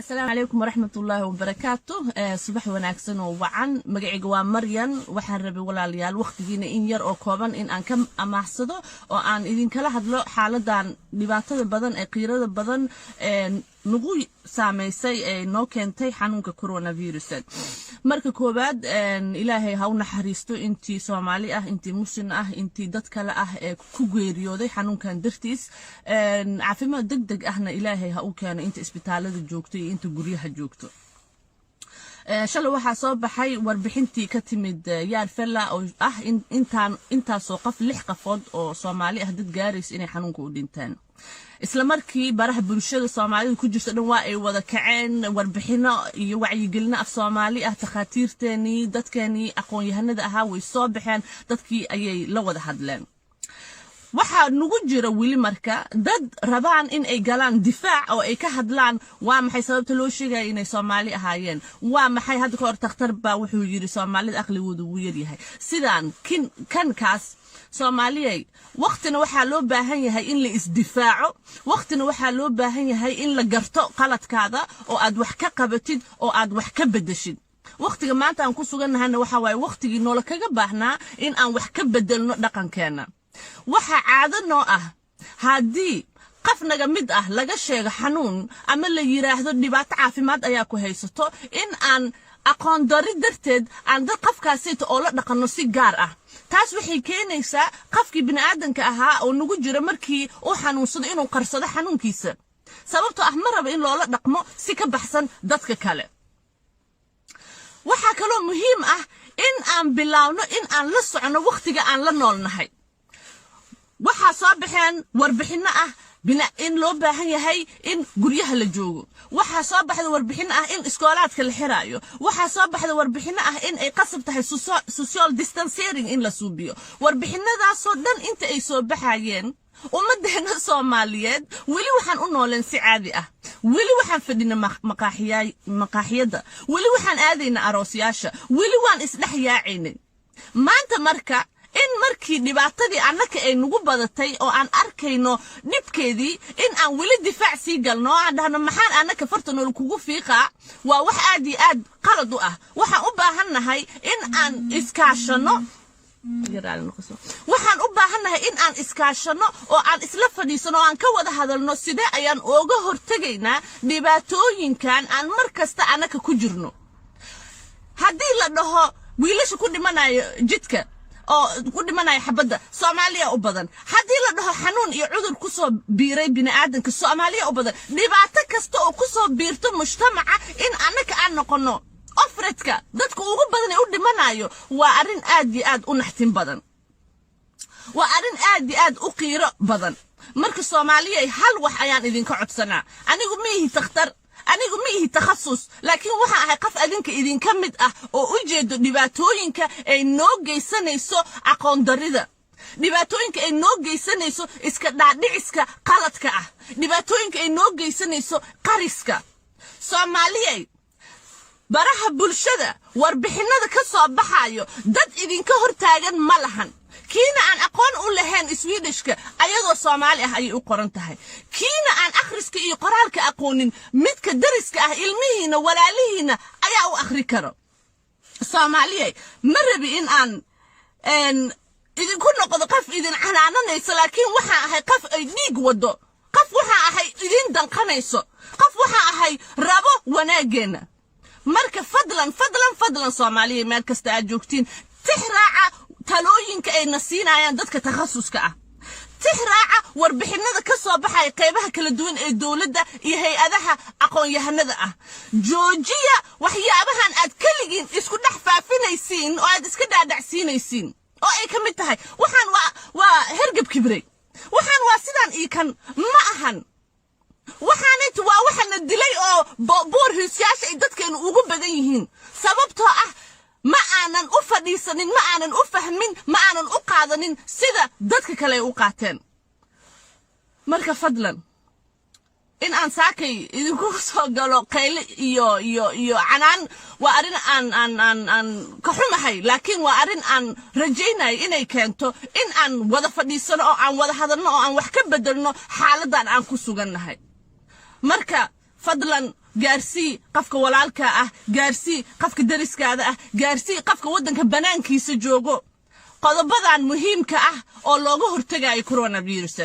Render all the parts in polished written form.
Asalaamu calaykum waraxmatullaahi wabarakaatu. Subax wanaagsan oo wacan. Magacayga waa Maryan. Waxaan rabay, walaalayaal, wakhtigiina in yar oo kooban in aan ka amaaxsado oo aan idinkala hadlo xaaladan dhibaatada badan ee qiirada badan ee nagu saameysay ee noo keentay xanuunka coronavirus. Marka koowaad, Ilaahay ha u naxariisto intii Soomaali ah, intii Muslim ah, intii dad kale ah ee ku geeriyooday xanuunkan dartiis. Caafimaad deg deg ahna Ilaahay ha u keeno inta isbitaalada joogto iyo inta guryaha joogto. Shalay waxaa soo baxay warbixintii ka timid Järfälla oo ah intaan intaasoo qof, lix qafood oo Soomaali ah, dad gaaraysa inay xanuunka u dhinteen. Isla markii baraha bulshada Soomaalida ku jirta dhan waa ay wada kaceen. Warbixino iyo wacyigelino af Soomaali ah, takhaatiirteenii, dadkeenii aqoon-yahanada ahaa way soo baxeen, dadkii ayay la wada hadleen. Waxaa nagu jira weli marka dad rabaan in ay galaan difaac oo ay ka hadlaan: waa maxay sababta loo sheegaya inay Soomaali ahaayeen? Waa maxay? Hadda ka hor takhtar baa wuxuu yidhi Soomaalida aqligooda wuu yaryahay. Sidaan kin kankaas, Soomaaliyay, waqtina waxaa loo baahan yahay in la isdifaaco, waqtina waxaa loo baahan yahay in la garto qaladkaada oo aad wax ka qabatid oo aad wax ka bedeshid. Waqtiga maanta aan ku sugannahayna waxaa waaye waqtigii noola kaga baahnaa in aan wax ka bedelno dhaqankeenna. Waxaa caado noo ah haddii qof naga mid ah laga sheego xanuun ama la yiraahdo dhibaato caafimaad ayaa ku haysato, in aan aqoon darri darteed aan dad qofkaasayta oo la dhaqanno si gaar ah. Taas waxay keenaysaa qofkii bini'aadanka ahaa oo nagu jira markii uu xanuunsado inuu qarsado xanuunkiisa, sababtoo ah ma raba in loola dhaqmo si ka baxsan dadka kale. Waxaa kaloo muhiim ah in aan bilaawno in aan la socono wakhtiga aan la noolnahay. Waxaa soo baxeen warbixinno ah in loo baahan yahay in guryaha la joogo. Waxaa soo baxda warbixin ah in iskoolaadka la xiraayo. Waxaa soo baxda warbixino ah in ay qasab tahay social distancing in la suubiyo. Warbixinadaasoo dhan inta ay soo baxayeen, ummaddeena Soomaaliyeed weli waxaan u nooleen si caadi ah. Weli waxaan fadhina maqaaxiyadda, weli waxaan aadayna aroosyaasha, weli waan isdhex yaacaynay. Maanta marka in markii dhibaatadii annaka ay nagu badatay oo aan arkayno dhibkeedii, in aan weli difaac sii galno oo aan dhahno maxaan annaka farta nool kugu fiiqaa, waa wax aad iyo aad qalad u ah. Waxaan u baahannahay in aan iskaashanno. Waxaan u baahannahay in aan iskaashanno oo aan isla fadhiisano oo aan ka wada hadalno sidee ayaan ooga hortegaynaa dhibaatooyinkan aan mar kasta annaka ku jirno. Haddii la dhaho wiilasha ku dhimanayo jidka oo ku dhimanaya xabadda, Soomaaliya u badan. Haddii la dhaho xanuun iyo cudur kusoo biiray bini'aadanka, Soomaaliya u badan. Dhibaato kasta oo kusoo biirto mujtamaca in annaka aan noqono ofredka dadka ugu badan ee u dhimanayo, waa arrin aad iyo aad u naxtin badan, waa arrin aad iyo aad u qiiro badan. Marka Soomaaliyay, hal wax ayaan idinka codsanaa. Anigu ma ihi takhtar, anigu ma ihi takhasus, laakiin waxaan ahay qof adinka idinka mid ah oo u jeedo dhibaatooyinka ay noo geysanayso aqoon darrida, dhibaatooyinka ay noo geysanayso iska dhaadhiciska qaladka ah, dhibaatooyinka ay noo geysanayso qariska. Soomaaliyay, baraha bulshada warbixinada ka soo baxayo dad idinka hortaagan ma lahan. Kiina aan aqoon u lahayn Swedishka, ayadoo Soomaali ah ayay u qoran tahay. Kiina aan akhriska iyo qoraalka aqoonin, midka dariska ah, ilmihiina, walaalihiina ayaa u akhri karo. Soomaaliyay, ma rabi in aan idinku noqdo qof idin canaananayso, laakiin waxaan ahay qof ay dhiig wado, qof waxaa ahay idin danqanayso, qof waxaa ahay rabo wanaaggeenna. Marka fadlan, fadlan, fadlan, Soomaaliya, meel kasta aad joogtiin, tix raaca talooyinka ayna siinayaan dadka takhasuska ah. Tix raaca warbixinada ka soo baxaya qaybaha kala duwan ee dowladda iyo hay-adaha aqoon-yahanada ah. Joojiya waxyaabahan aad keligiin isku dhex faafinaysiin oo aad iska dhaadhacsiinaysiin, oo ay ka mid tahay waxaan waa hergab kibrey, waxaan waa sidaan iyo kan ma ahan. Waxaanaytu waa waxana dilay oo boorhiisyaasha ay dadkeenu ugu badan yihiin, sababtoo ah ma aanan u fadhiisanin, ma aanan u fahmin, ma aanan u qaadanin sida dadka kale ay u qaateen. Marka fadlan, in aan saakay idinku soo galo qayle iyo canaan waa arrin aan ka xumahay, laakiin waa arrin aan rajaynayo inay keento in aan wada fadhiisano oo aan wada hadalno oo aan wax ka bedelno xaaladdan aan ku sugannahay. Marka fadlan. Gaarsii qofka walaalka ah, gaarsii qofka dariskaada ah, gaarsii qofka waddanka banaankiisa joogo qodobadan muhiimka ah oo looga hortegayo coronavirus.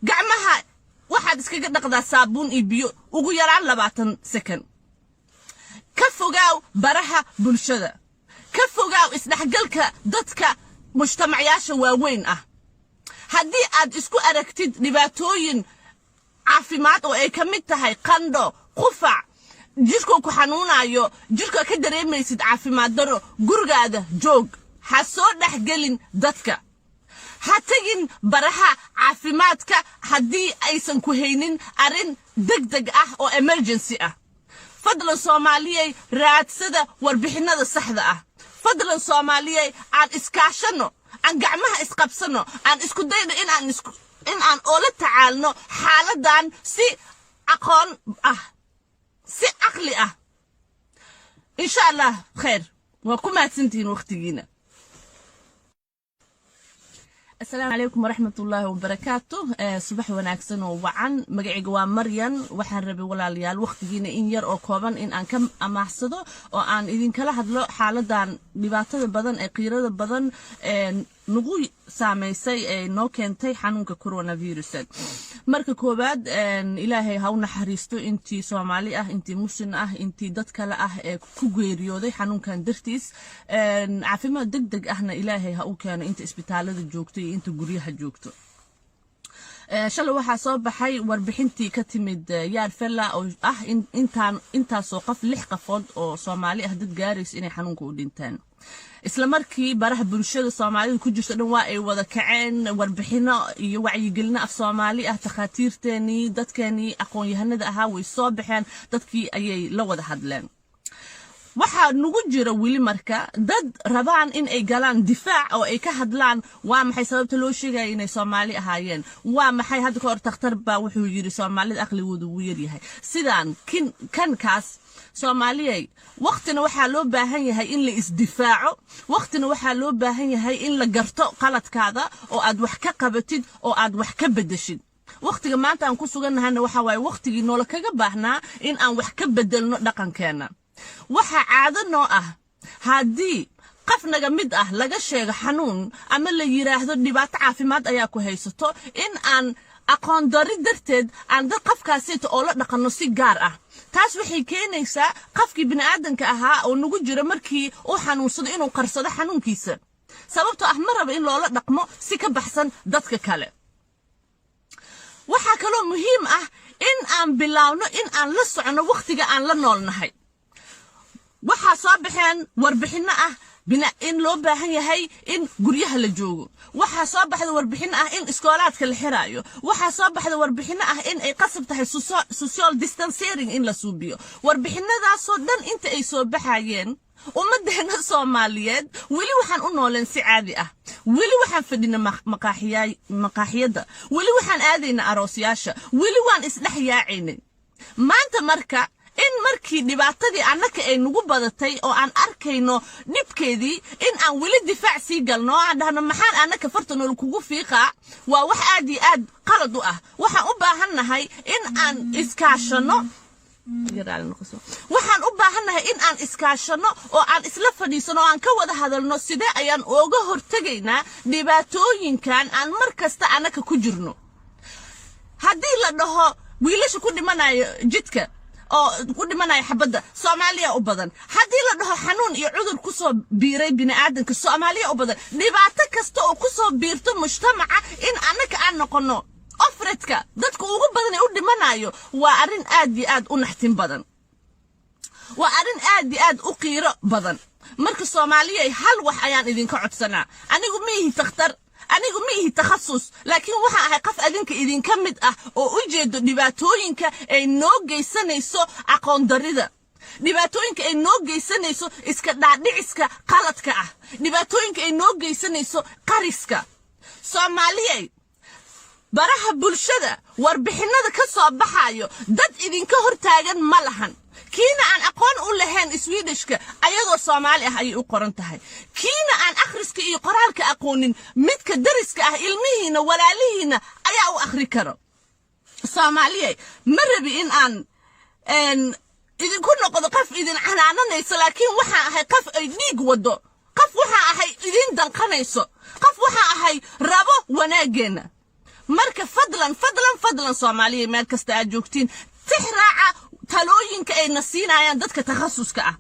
Gacmaha waxaad iskaga dhaqdaa saabuun iyo biyo ugu yaraan 20 second. Ka fogaaw baraha bulshada, ka fogaaw isdhexgalka dadka mujtamacyaasha waaweyn ah. Haddii aad isku aragtid dhibaatooyin caafimaad oo ay ka mid tahay qandho, qufac, jirkoo ku xanuunayo, jirka ka dareemaysid caafimaad daro, gurigaada joog, ha soo dhexgelin dadka, ha tegin baraha caafimaadka haddii aysan ku haynin arrin deg deg ah oo emergency ah. Fadlan Soomaaliyey, raadsada warbixinnada saxda ah. Fadlan Soomaaliyey, aan iskaashanno, aan gacmaha isqabsanno, aan isku dayno in aan oola tacaalno xaaladan si aqoon ah, si caqli ah. Insha Allah khayr. Waa ku mahadsantihiin waqtigiina. Asalaamu calaykum waraxmatullaahi wabarakaatu. Subax wanaagsan oo wacan. Magacayga waa Maryan. Waxaan rabay, walaalayaal, waqtigiina in yar oo kooban in aan ka amaahsado oo aan idinkala hadlo xaaladan dhibaatada badan ee qiirada badan ee nagu saameysay ee noo keentay xanuunka coronavirus. Marka koowaad, Ilaahay ha u naxariisto intii Soomaali ah, intii Muslim ah, intii dad kale ah ee ku geeriyooday xanuunkan dartiis. Caafimaad deg deg ahna Ilaahay ha u keeno inta isbitaalada joogto iyo inta guryaha joogto. Shalay waxaa soo baxay warbixintii ka timid Järfälla oo ah intaan intaasoo qof, lix qafood oo Soomaali ah, dad gaarayso inay xanuunka u dhinteen. Isla markii baraha bulshada Soomaalida ku jirto dhan waa ay wada kaceen. Warbixino iyo wacyigelino af Soomaali ah, takhaatiirteenii, dadkeenii aqoon-yahanada ahaa way soo baxeen, dadkii ayay la wada hadleen. Waxaa nagu jira weli marka dad rabaan in ay galaan difaac oo ay ka hadlaan: waa maxay sababta loo sheegaya inay Soomaali ahaayeen? Waa maxay? Hadda ka hor takhtar baa wuxuu yidhi Soomaalida aqligooda wuu yaryahay. Sidaan kin kankaas, Soomaaliyey, waqtina waxaa loo baahan yahay in la isdifaaco, waqtina waxaa loo baahan yahay in la garto qaladkaada oo aad wax ka qabatid oo aad wax ka bedeshid. Waqtiga maanta aan ku sugannahayna waxa waaye waqtigii noola kaga baahnaa in aan wax ka bedelno dhaqankeenna. Waxaa caado noo ah haddii qof naga mid ah laga sheego xanuun ama la yiraahdo dhibaato caafimaad ayaa ku haysato, in aan aqoon dari darteed aan dad qofkaasita oo la dhaqanno si gaar ah. Taas waxay keenaysaa qofkii bini'aadanka ahaa oo nagu jiro markii uu xanuunsado inuu qarsado xanuunkiisa, sababtoo ah ma raba in loola dhaqmo si ka baxsan dadka kale. Waxaa kaloo muhiim ah in aan bilaawno in aan la socono wakhtiga aan la noolnahay. Waxaa soo baxeen warbixinno ah in loo baahan yahay in guryaha la joogo. Waxaa soo baxda warbixinno ah in iskoolaadka la xiraayo. Waxaa soo baxda warbixinno ah in ay qasab tahay social distancing in la suubiyo. Warbixinadaasoo dhan inta ay soo baxayeen, ummaddeena Soomaaliyeed weli waxaan u nooleen si caadi ah. Weli waxaan fadhina maqaaxiyadda, weli waxaan aadayna aroosyaasha, weli waan isdhex yaacaynay. Maanta marka in markii dhibaatadii annaka ay nagu badatay oo aan arkayno dhibkeedii, in aan weli difaac sii galno oo aan dhahno maxaan annaka farta nool kugu fiiqaa, waa wax aad iyo aad qalad u ah. Waxaan u baahannahay in aan iskaashanno. Waxaan u baahannahay in aan iskaashanno oo aan isla fadhiisano oo aan ka wada hadalno sidee ayaan ooga hortegaynaa dhibaatooyinkan aan mar kasta annaka ku jirno. Haddii la dhaho wiilasha ku dhimanayo jidka oo ku dhimanaya xabadda, Soomaaliya u badan. Haddii la dhaho xanuun iyo cudur kusoo biiray bini'aadanka, Soomaaliya u badan. Dhibaato kasta oo kusoo biirto mujtamaca in annaka aan noqono ofredka dadka ugu badan ee u dhimanayo, waa arrin aad iyo aad u naxtin badan, waa arrin aad iyo aad u qiiro badan. Marka Soomaaliyay, hal wax ayaan idinka codsanaa. Anigu ma ihi takhtar, anigu ma ihi takhasus, laakiin waxaan ahay qof adinka idinka mid ah oo u jeedo dhibaatooyinka ay noo geysanayso aqoon darida, dhibaatooyinka ay noo geysanayso iska dhaadhiciska qaladka ah, dhibaatooyinka ay noo geysanayso qariska. Soomaaliyay, baraha bulshada warbixinada ka soo baxayo dad idinka hortaagan ma lahan. Kiina aan aqoon u lahayn Swedishka, ayadoo Soomaali ah ayay u qoran tahay. Kiina aan akhriska iyo qoraalka aqoonin, midka dariska ah, ilmihiina, walaalihiina ayaa u akhri karo. Soomaaliyay, ma rabi in aan Idinku noqdo qof idin canaananayso, laakiin waxaa ahay qof ay dhiig wado, qof waxaa ahay idin danqanayso, qof waxaa ahay rabo wanaageenna. Marka fadlan, fadlan, fadlan, Soomaaliya meel kasta aad joogtiin, tix raaca talooyinka ayna siinayaan dadka takhasuska ah,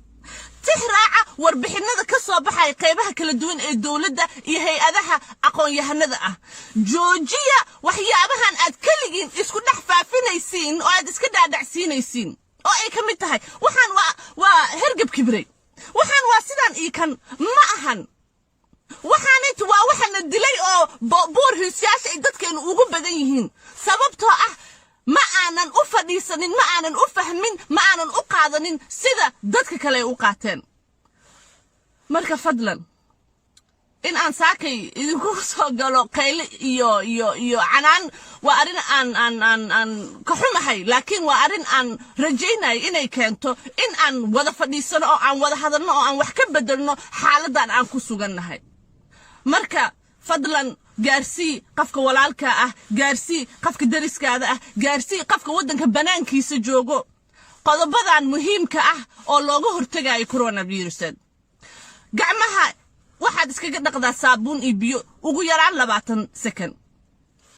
tix raaca warbixinada ka soo baxaya qaybaha kala duwan ee dowladda iyo hay-adaha aqoon-yahanada ah. Joojiya waxyaabahan aad keligiin isku dhex faafinaysiin oo aad iska dhaadhacsiinaysiin, oo ay ka mid tahay waxaan waa hergab kibrey, waxaan waa sidaan iyo kan. Ma ahan waxaanaytu, waa waxana dilay oo boor hiisyaasha ay dadkeenu ugu badan yihiin, sababtoo ah ma aanan u fadhiisanin, ma aanan u fahmin, ma aanan u qaadanin sida dadka kale ay u qaateen. Marka fadlan, in aan saakay idinku soo galo qayle iyo canaan waa arrin aan ka xumahay, laakiin waa arrin aan rajaynayo inay keento in aan wada fadhiisano oo aan wada hadalno oo aan wax ka bedelno xaaladdan aan ku sugannahay. Marka fadlan, gaarsii qofka walaalka ah, gaarsii qofka dariskaada ah, gaarsii qofka waddanka banaankiisa joogo qodobadan muhiimka ah oo looga hortegayo coronavirus. Gacmaha waxaad iskaga dhaqdaa saabuun iyo biyo ugu yaraan 20 second.